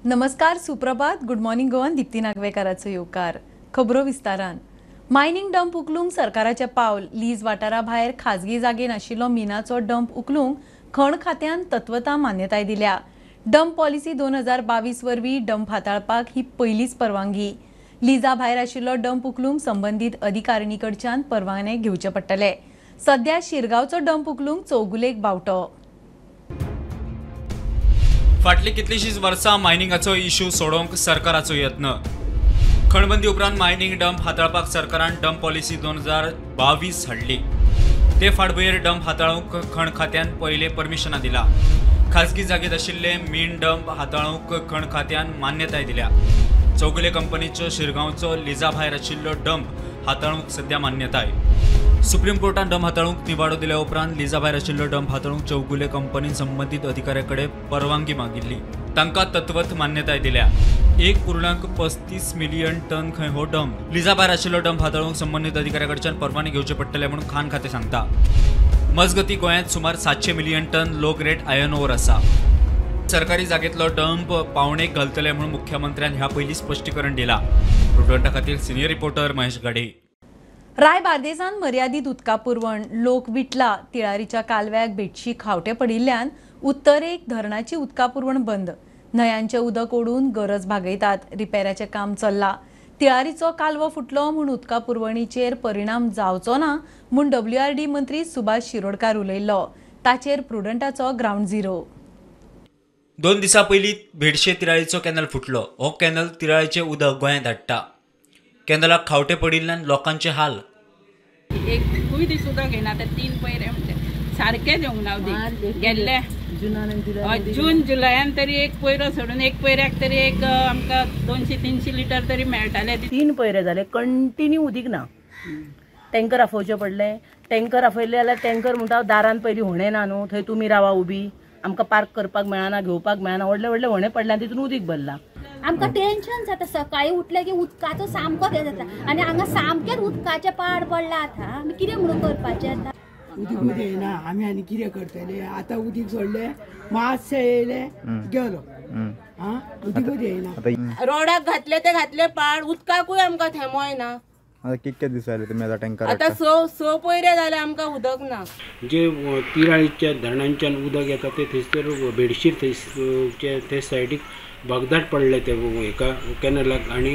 नमस्कार, सुप्रभात, good morning Goan. Deepti नागवेकाराचो येवकार. खबरो विस्तारान. मायनिंग डंप उखलूंक सरकाराचें पावल. लीज वाठारा भायर खाजगी जागेन आशिल्लो मिनाचो डंप उखलूंक खण खात्यान तत्वता मान्यताय दिल्या. डंप पॉलिसी 2022 वरवीं डंप हाताळपाक ही पयलीच परवानगी. लिजा भायर आशिल्लो डंप उखलूंक संबंदीत अधिकारिणी कडच्यान परवाने घेवचे पडटले. सध्या शिरगांवचो डंप उखलूंक चौगुलेक बावटो. फाटली कितलीशीच वर्सां मायनिंगाचो इश्यू सोडोवंक सरकाराचो यत्न. खणबंदी उपरांत मायनिंग डंप हाताळपाक सरकारान डंप पॉलिसी 2022 हाडली. ते फाटभुंयेर डंप हाताळूंक खण खात्यान पयले परमिशनां दिला. खाजगी जागेत आशिल्ले मीन डंप हाताळूंक खण खात्यान मान्यताय दिल्या. चौगुले कंपनीचो शिरगांवचो लिजा भायर आशिल्लो डंप हाताळूंक सध्या मान्यताय. सुप्रीम कोर्टान डंप हाताळूंक निवाडो दिल्या उपरांत लिजा भायर आशिल्लो डंप हाताळूंक चौगुले कंपनीन संबंदीत अधिकाऱ्या कडेन परवानगी मागिल्ली. तांकां तत्वत मान्यताय दिल्या. 1.35 मिलियन टन खंय हो डंप. लिजा भायर आशिल्लो डंप हाताळूंक संबंदीत अधिकाऱ्या कडच्यान परवानगी घेवचे पडटले म्हणून खाण खातें सांगता. मजगती गोंयांत सुमार 700 million ton low grade iron ore आसा. सरकारी जागेंतलो डंप पावणेक घालतले म्हणून मुख्यमंत्र्यान ह्या पयलीं स्पश्टीकरण दिलां. प्रुडंटा खातीर सिनियर रिपोर्टर महेश गाडे. राय बार्देसान मर्यादीत उदका पुरवण. लोक विटला तिळारीच्या कालव्याक भेटशी खावटे पडिल्ल्यान उत्तरेक धरणाची उदका पुरवण बंद. न्हंयांचें उदक ओडून गरज भागयतात. रिपेराचें काम चल्लां. तिळारीचो कालवो फुटलो म्हूण उदका पुरवणीचेर परिणाम जावचो ना म्हूण WRD मंत्री सुभाष शिरोडकार उलयल्लो. ताचेर प्रुडंटाचो ग्रावंड झिरो. 2 दिसां पयलीं भेडशे तिराळीचो कॅनल फुटलो. हो कॅनल तिराळीचें उदक गोंयांत धाडटा. कॅनलाक खावटे पडिल्ल्यान लोकांचे हाल. एकूय दीस उदक येना. आतां 3 पयरे म्हणजे सारकेंच येवंक ना उदीक. गेल्ले जून जुलयान तरी एक पयरो सोडून एक पयऱ्याक तरी एक आमकां 200-300 लिटर तरी मेळटाले. 3 पयरे जाले कंटिन्यू उदीक ना. टँकर आफोवचें पडलें. टँकर आफयले जाल्यार टँकर म्हणटा दारान पयलीं होणें ना न्हू, थंय तुमी रावा उबी, आमकां पार्क करपाक मेळना, घेवपाक मेळना. व्हडले व्हडले होणे पडले आनी तितून उदीक भरलां. आमकां टेन्शन जाता. सकाळीं उठलें की उदकाचो सामको हें जाता आनी हांगा सामकेंच उदकाचें पाड पडलां. आतां आमी कितें म्हणून करपाचें? आतां उदीक येना, आमी आनी कितें करतले? आतां उदीक सोडलें, मातशें येयलें गेलो. आं, उदीकूच येयना. रोडाक घातले ते घातले पाड, उदकाकूय आमकां थेंबो येना. आतां कितके दीस जाले तुमी आतां टँकर? आतां 6 पयरे जाले आमकां उदक ना. जे तिराळीच्या धरणांच्यान उदक येता ते थंयसर भेडशीर थंयचे ते सायडीक भगदाट पडले ते हेका कॅनलाक आनी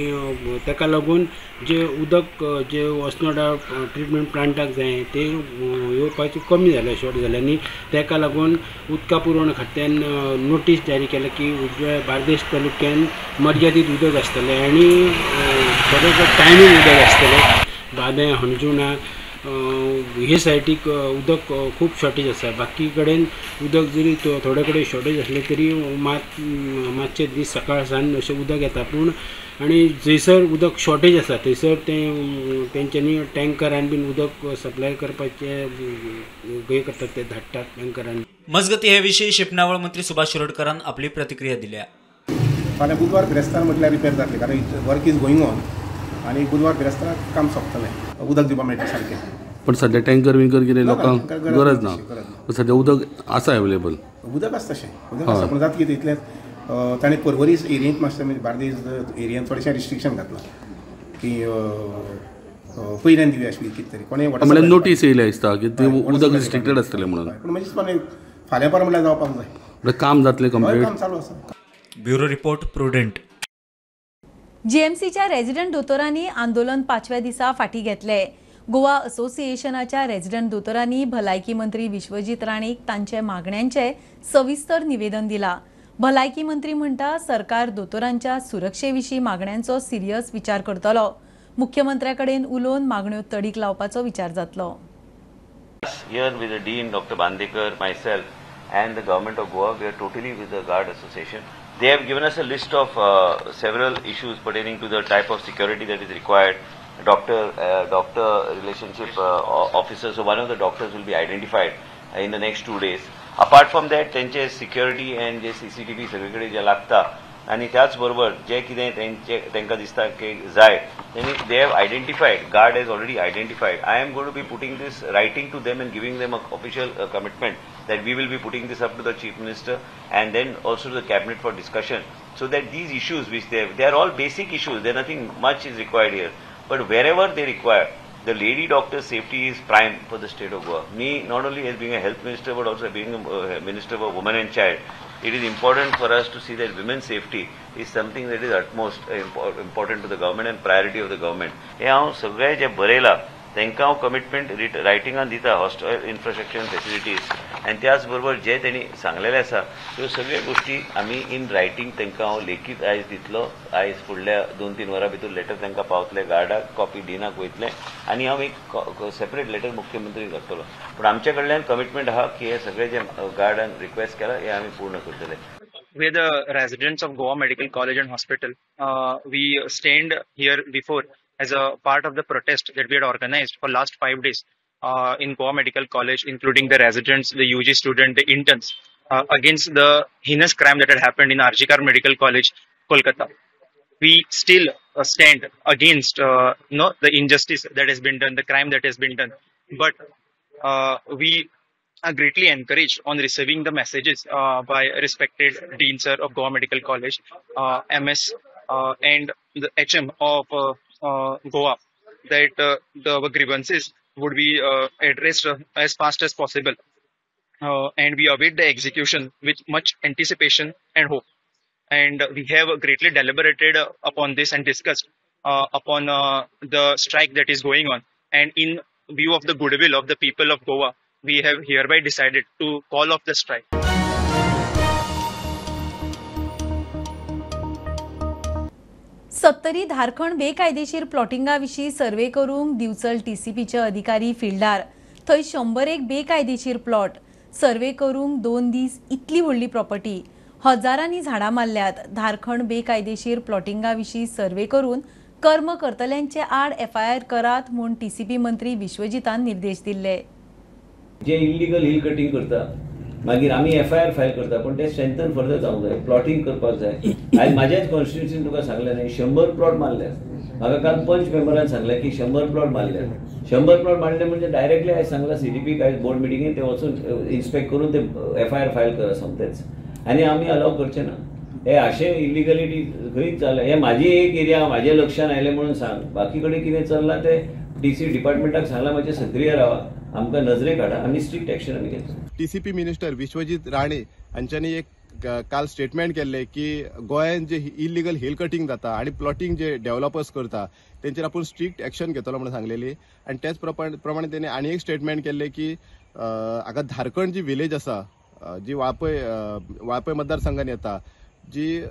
ताका लागून जे उदक जे अस्नोडा ट्रिटमेंट प्लांटाक जाय ते येवपाचें कमी जालें, शॉर्ट जालें. आनी ताका लागून उदका पुरवण खात्यान नोटीस जारी केल्या की बार्देश तालुक्यान मर्यादीत उदक आसतलें आनी बरोबर टायमींग उदक आसतलें. बाबें, हणजुणा हे सायडीक उदक खूब शॉर्टेज आसा. बाकी कडेन उदक जरी थोडे कडेन शॉर्टेज आसलें तरी मातशे दीस सकाळ सावन अशें उदक येता. पूण आनी जंयसर उदक शॉर्टेज आसा थंयसर तें तेंच्यांनी टँकरान बीन उदक सप्लाय करपाचें हें करतात, ते धाडटात टँकरान. मजगती हे विशीं शिंपणावळ मंत्री सुभाष शिरोडकरान आपली प्रतिक्रिया दिल्या. फाल्यां बुधवार बिरेस्तार म्हटल्यार रिपेर जातले, कारण वर्क is going on आनी बुधवार बिरेस्ताराक काम सोंपतलें, उदक दिवपाक मेळटा सारकें. पण सध्या टँकर विंकर कितें लोकांक गरज ना. सध्या उदक आसा अवेलेबल? उदक आसा तशें, उदक आसा पूण जाता कितें इतलें ताणें पर्वरी एरियेंत मातशें म्हणजे बार्देज एरियेंत थोडेशें रिस्ट्रिक्शन घातलां की पयल्यान दिवया अशें कितें तरी कोणें म्हणल्यार नोटीस येयल्या दिसता की ते उदक रिस्ट्रिक्टेड आसतलें म्हणून. पूण म्हणजे फाल्यां परां म्हणल्यार जावपाक जाय. काम जातलें कंप्लीट? काम चालू आसा. Bureau report, Prudent. जीएमसीच्या रेजिडंट दोतोरांनी आंदोलन 5व्या दिसा फाटी घेतले. गोवा असोसिएशनाच्या रेजिडंट दोतोरांनी भलायकी मंत्री विश्वजीत राणेक तांचे मागण्यांचे सविस्तर निवेदन दिला. भलायकी मंत्री म्हणटा सरकार दोतोरांच्या सुरक्षे विशीं मागण्यांचो सिरियस विचार करतलो. मुख्यमंत्र्या कडेन उलोवन मागण्यो तडीक लावपाचो विचार जातलो. Here with the Dean Dr. Bandekar, myself and the government of Goa, we are totally with the Guard Association. They have given us a list of several issues pertaining to the type of security that is required, doctor relationship officer. So one of the doctors will be identified in the next 2 days. Apart from that, त्यांचे security and J CCTV सगळीकडे जे लागता आनी त्याच बरोबर जे कितें तेंचे तांकां दिसता की जाय त्यांनी they have identified, guard has already identified. I am going to be putting this writing to them and giving them a official commitment that we will be putting this up to the Chief Minister and then also to the Cabinet for discussion, so that these issues which they are all basic issues, there nothing much is required here, but wherever they require, the lady doctor's safety is prime for the state of Goa. Me, not only as being a health minister, but also being a minister for women and child, it is important for us to see that women's safety is something that is utmost important to the government and priority of the government. हे हांव सगळे जे बरयला तांकां हांव commitment रायटिंगान दिता, hostel infrastructure facilities, आनी त्याच बरोबर जे तेणी सांगलेले आसा त्यो सगळ्यो गोष्टी आमी इन रायटींग तांकां हांव लेखीत आयज दितलो. आयज फुडल्या 2-3 वरां भितर लेटर तांकां पावतले, गार्डाक कॉपी डिनाक वयतले आनी हांव एक सेपरेट लेटर मुख्यमंत्री धाडटलो. पूण आमच्या कडल्यान कमिटमेंट आहा की हे सगळे जे गार्डान रिक्वेस्ट केला हे आमी पूर्ण करतले. We are the residents of Goa Medical College and Hospital. We stand here before as a part of the protest that we had organized for last 5 days in Goa Medical College, including the residents, the UG student, the interns, against the heinous crime that had happened in RG Kar Medical College, Kolkata. We still stand against the injustice that has been done, the crime that has been done. But we are greatly encouraged on receiving the messages by respected Dean Sir of Goa Medical College, MS and the HM of Goa, that the grievances would be addressed as fast as possible. And we await the execution with much anticipation and hope. And we have greatly deliberated upon this and discussed upon the strike that is going on. And in view of the goodwill of the people of Goa, we have hereby decided to call off the strike. Sattari Dharkhan बेकायदेशीर प्लॉटिंगा विशीं survey करूंक दिवचल टीसीपीचे अधिकारी fielder. थंय 101 बेकायदेशीर plot survey करूंक 2 दीस इतली व्हडली प्रॉपर्टी, हजारांनी झाडां मारल्यात. धारखण बेकायदेशीर प्लॉटिंगा विशीं सर्वे करून कर्म करतल्यांचे आड एफआयआर करात म्हूण टीसीपी मंत्री विश्वजितान निर्देश दिल्ले. जे इलिगल हिल कटिंग करता मागीर आमी एफआयआर फायल करता, पण ते स्ट्रेंथन फर्दर जावंक जाय, प्लॉटिंग करपाक जाय. आयज म्हाज्याच कॉन्स्टिट्युन्सीन तुका सांगलें न्ही 100 प्लॉट मारले. म्हाका काल पंच मेंबरान सांगलें की 100 प्लॉट मारले. 100 प्लॉट मारले म्हणजे डायरेक्टली आयज सांगलां सीडीपीक, आयज बोर्ड मिटिंगेन ते वचून इन्स्पेक्ट करून ते एफआयआर फायल करा सोमतेच, आनी आमी अलाव करचे ना. हे अशें इलिगलिटी खंयच जालें. हे म्हाजी एक एरिया म्हाज्या लक्षान आयलें म्हणून सांग, बाकी कडेन कितें चल्लां ते डीसी डिपार्टमेंटाक सांगलां मातशें सक्रीय रावा, आमकां नजरेक हाडा, आमी स्ट्रिक्ट एक्शन आमी घेतले. टीसीपी मिनिस्टर विश्वजीत राणे हांच्यांनी एक काल स्टेटमेंट केल्ले की गोंयांत जे इलिगल हिल कटिंग जाता आनी प्लॉटिंग जे डेव्हलपर्स करता तेंचेर आपूण स्ट्रिक्ट एक्शन घेतलो म्हणून सांगलेली. आनी तेच प्रमाणे तेणी आनी एक स्टेटमेंट केल्ले की हांगा धारखण जी विलेज आसा, जी वाळपय मतदारसंघान येता, जी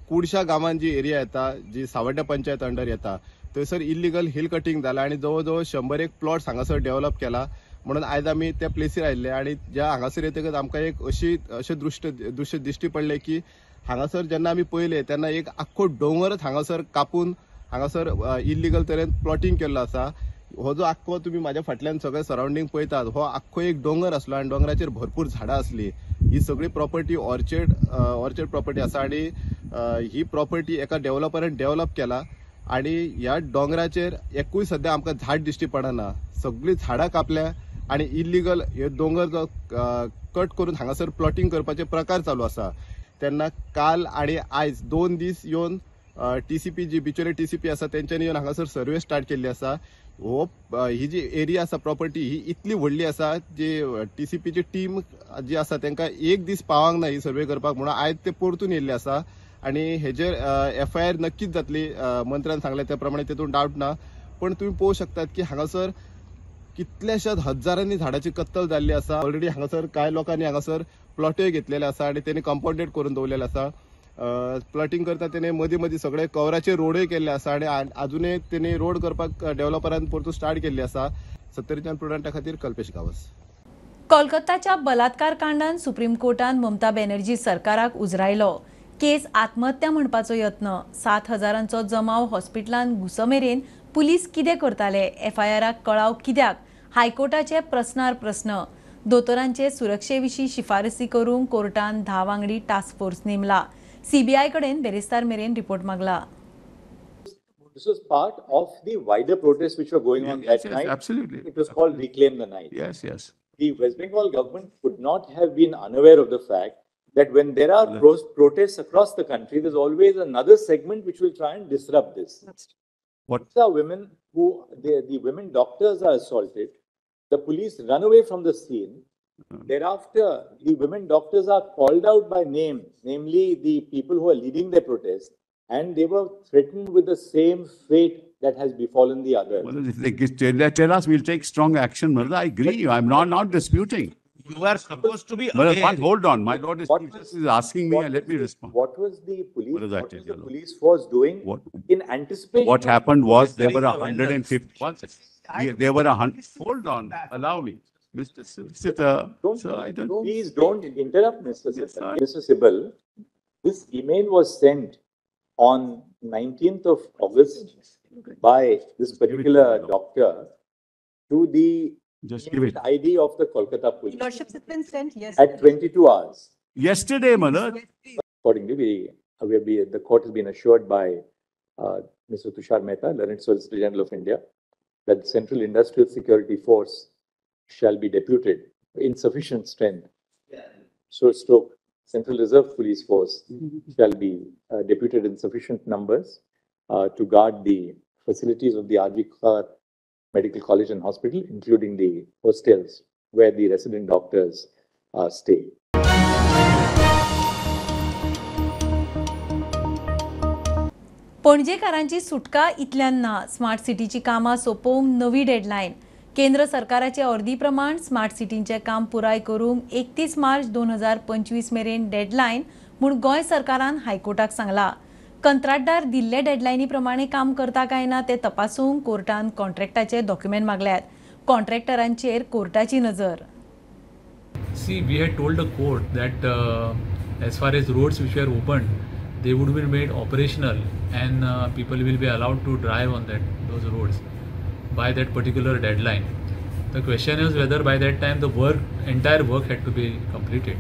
कुडशा गांवान जी एरिया येता, जी सावड्ड्या पंचायत अंडर येता, थंयसर इलिगल हिल कटिंग जाला आनी जवळ जवळ 101 प्लॉट्स हांगासर डेव्हलप केला. म्हणून आयज आमी त्या प्लेसीर आयिल्ले आनी ज्या हांगासर येतकच आमकां एक अशें दृश्य दिश्टी पडलें की हांगासर जेन्ना आमी पळयलें तेन्ना एक आख्खो दोंगरच हांगासर कापून हांगासर इलिगल तरेन प्लॉटिंग केल्लो आसा. हो जो आख्खो तुमी म्हाज्या फाटल्यान सगळे सरावंडींग पळयतात हो आख्खो एक दोंगर आसलो आनी दोंगराचेर भरपूर झाडां आसली. ही सगळी प्रॉपर्टी ऑर्चर्ड प्रॉपर्टी आसा आनी ही प्रॉपर्टी एका डेव्हलपरान डेव्हलप केला आनी ह्या दोंगराचेर एकूय सद्या आमकां झाड दिश्टी पडना. सगळीं झाडां कापल्या आनी इलिगल हे दोंगर जो कट करून हांगासर प्लॉटिंग करपाचे प्रकार चालू आसा. तेन्ना काल आनी आयज 2 दीस येवन टीसीपी जी बिचोले टीसीपी आसा तेंच्यांनी येवन हांगासर सर्वे स्टार्ट केल्ली आसा. हो ही जी एरिया आसा प्रॉपर्टी ही इतली व्हडली आसा जी टीसीपीची टीम जी आसा तांकां एक दीस पावंक ना ही सर्वे करपाक, म्हणून आयज ते परतून येयल्ले आसा आनी हेजेर एफआयआर नक्कीच जातली. मंत्र्यान सांगलें त्या प्रमाणे तेतून डावट ना, पण तुमी पळोवंक शकतात की हांगासर कितल्याशाच हजारांनी झाडाची कत्तल जाल्ली आसा. ऑलरेडी हांगासर कांय लोकांनी हांगासर प्लॉटय घेतलेले आसा आनी तेणी कंपाउंडेड करून दवरलेले आसा. प्लॉटिंग करता तेणे मदीं मदीं सगळे कवराचे रोडय केल्ले आसा आनी आजुनय तेणी रोड करपाक डेव्हलपरान परतून स्टार्ट केल्ली आसा. सत्तरीच्यान प्रुडंटा खातीर कल्पेश गांवस. कोलकाताच्या बलात्कार कांडान सुप्रीम कोर्टान ममता बॅनर्जी सरकाराक उजरायलो. केस आत्महत्या म्हणपाचो यत्न. 7,000 जमाव हॉस्पिटलान घुसमेरेन पुलीस कितें करताले, एफआयआराक कळाव कित्याक, हायकोर्टाचे प्रस्नार प्रस्न. दोतोरांचे सुरक्षे विशीं शिफारसी करूंक कोर्टान 10 वांगडी टास्क फोर्स नेमला. सीबीआय कडेन बेरेस्तार मेरेन report मागला. This was part of the wider protests which were going on that night. Absolutely. It was called Reclaim the Night. Yes, yes. The West Bengal government could not have been unaware of the fact that when there are protests across the country, there's always another segment which will try and disrupt this. What? These are women who, the women doctors are assaulted. The police run away from the scene. Thereafter, the women doctors are called out by name, namely the people who are leading the protest, and they were threatened with the same fate that has befallen the others. Well, if they tell us, we'll take strong action, Mother. I agree. I'm not disputing. You are supposed to be aware. Hold on. My Lord is asking me, and let me respond. What was the police, what was the police force doing in anticipation? What happened was there were 150. There were 100. Hold on. Allow me. Mr. Sitta, sir, I don't. Please don't interrupt, Mr. Sitta. Mr. Sibal, this email was sent on 19th of August by this particular doctor to the ID of the Kolkata police. Lordship, it's been sent yesterday. At 22 hours. Yesterday, Mother. Accordingly, the court has been assured by Mr. Tushar Mehta, Learned Solicitor General of India, that the Central Industrial Security Force shall be deputed in sufficient strength. So, stroke, Central Reserve Police Force shall be deputed in sufficient numbers to guard the facilities of the RG Kar Medical College and Hospital, including the hostels where the resident doctors stay. पणजेकारांची सुटका इतल्यान ना. Smart सिटीची कामां सोंपोवंक नवी deadline. केंद्र सरकाराचे अर्दी प्रमाण smart सिटींचें काम पुराय करूंक 31 मार्च 2025 मेरेन डेडलायन म्हूण गोंय सरकारान हायकोर्टाक सांगला. कंत्राटदार दिल्ले डेडलायनी प्रमाणे काम करता काय ना ते तपासूंक कोर्टान कॉन्ट्रॅक्टाचे डॉक्युमेंट मागल्यात. कॉन्ट्रॅक्टरांचेर कोर्टाची नजर. See, we had told the court that as far as roads which were opened, they would be made operational and people will be allowed to drive on those roads by that particular deadline. The question is whether by that time the entire work had to be completed.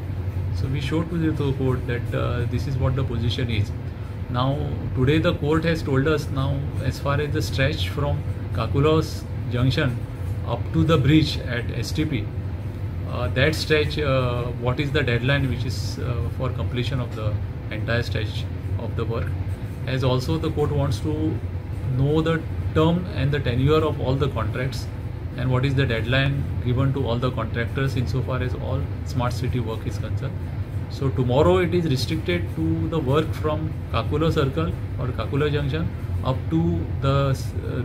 So we showed to the court that this is what the position is. Now today the court has told us now as far as the stretch from Kakulos junction up to the bridge at STP, that stretch, what is the deadline which is for completion of the entire stretch of the work. As also the court wants to know the term and the tenure of all the contracts and what is the deadline given to all the contractors insofar as all smart city work is concerned. So tomorrow it is restricted to the work from Kakulo Circle or Kakulo Junction up to the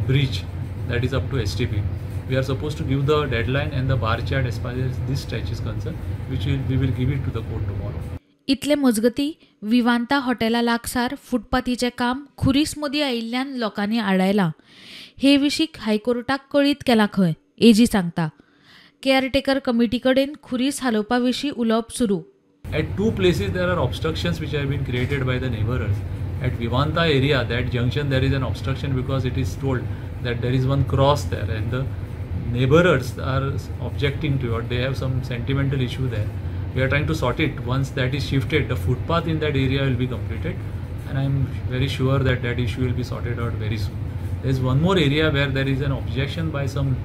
bridge, that is up to STP. We are supposed to give the deadline and the bar chart as far as this stretch is concerned, which we will give it to the court tomorrow. इतले मजगती विवांता हॉटेला लागसार फुटपाथीचें काम खुरीस मदीं आयिल्ल्यान लोकांनी आडायलां. हे विशीं हायकोर्टाक कळीत केलां खंय, एजी सांगता. केअरटेकर कमिटी कडेन खुरीस हालोवपा विशीं उलोवप सुरू. At two places there are obstructions which have been created by the neighbourers. At Vivanta area, that junction, there is an obstruction because it is told that there is one cross there and the neighbourers are objecting to it. They have some sentimental issue there. We are trying to sort it. Once that is shifted, the footpath in that area will be completed and I am very sure that that issue will be sorted out very soon. There is one more area where there is an objection by some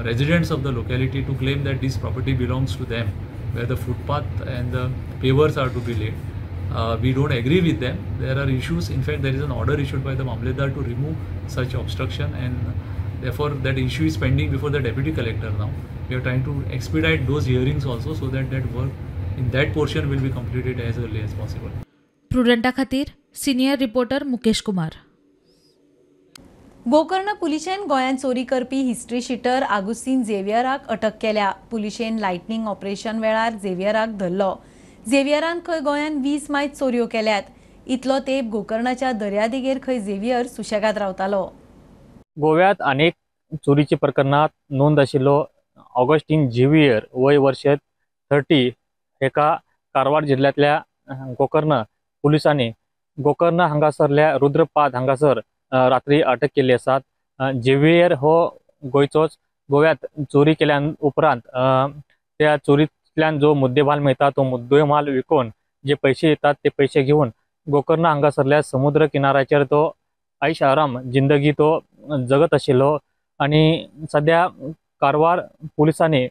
residents of the locality to claim that this property belongs to them, where the footpath and the pavers are to be laid. We don't agree with them. There are issues. In fact, there is an order issued by the Mamledar to remove such obstruction, and therefore that issue is pending before the deputy collector now. We are trying to expedite those hearings also so that that work in that portion will be completed as early as possible. Prudenta खातीर senior reporter Mukesh Kumar. Gokarna पुलिशेन गोंयांत चोरी करपी history शिटर Augustine झेवियराक अटक केल्या. पुलिशेन lightning operation वेळार झेवियराक धरलो. झेवियरान खंय गोंयांत 20 मायज चोरयो केल्यात. इतलो तेंप गोकर्णाच्या दर्यादेगेर खंय झेवियर सुशेगाद रावतालो. गोव्यात अनेक चोरीच्या प्रकरणात नोंद आशिल्लो ऑगस्टीन झेवियर वय वर्ष 30 हेका कारवार जिल्ह्यांतल्या गोकर्ण पुलिसांनी गोकर्ण हांगासरल्या रुद्रपाद हांगासर रात्री अटक केल्ली आसात. झेवियर हो गोंयचोच. गोव्यात चोरी केल्या उपरांत त्या चोरींतल्यान जो मुद्देमाल मेळटा तो मुद्देमाल विकून जे पैसे येतात ते पैसे घेवन गोकर्ण हांगासरल्या समुद्र किनाऱ्याचेर तो ऐश आराम जिंदगी तो जगत आशिल्लो. आनी सद्या कारवार पुलिसांनी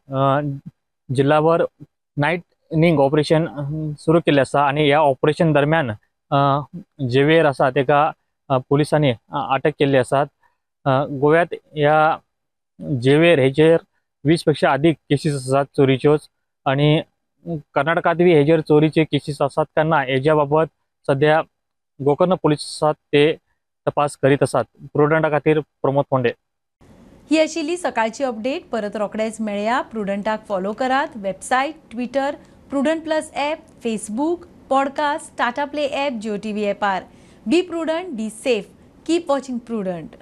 जिल्हाभर नायटनिंग ऑपरेशन सुरू केल्लें आसा आनी ह्या ऑपरेशन दरम्यान झेवियर आसा तेका पुलिसांनी अटक केल्ली आसात. गोव्यात ह्या झेवियर हेचेर 20 पेक्षा अधिक केसीस आसात चोरीच्योच आनी कर्नाटकांत बी हेजेर चोरीचे केसीस आसात काय ना हेज्या बाबत सद्या गोकर्ण पुलीस आसात ते तपास करीत आसात. प्रुडंटा खातीर प्रमोद फोंडे. ही आशिल्ली सकाळची अपडेट. परत रोखडेच मेळया. प्रुडंटाक फॉलो करात. Website, Twitter, Prudent plus app, Facebook, podcast, Tata Play app, Jio TV ॲपार. Be prudent, be safe, keep watching Prudent.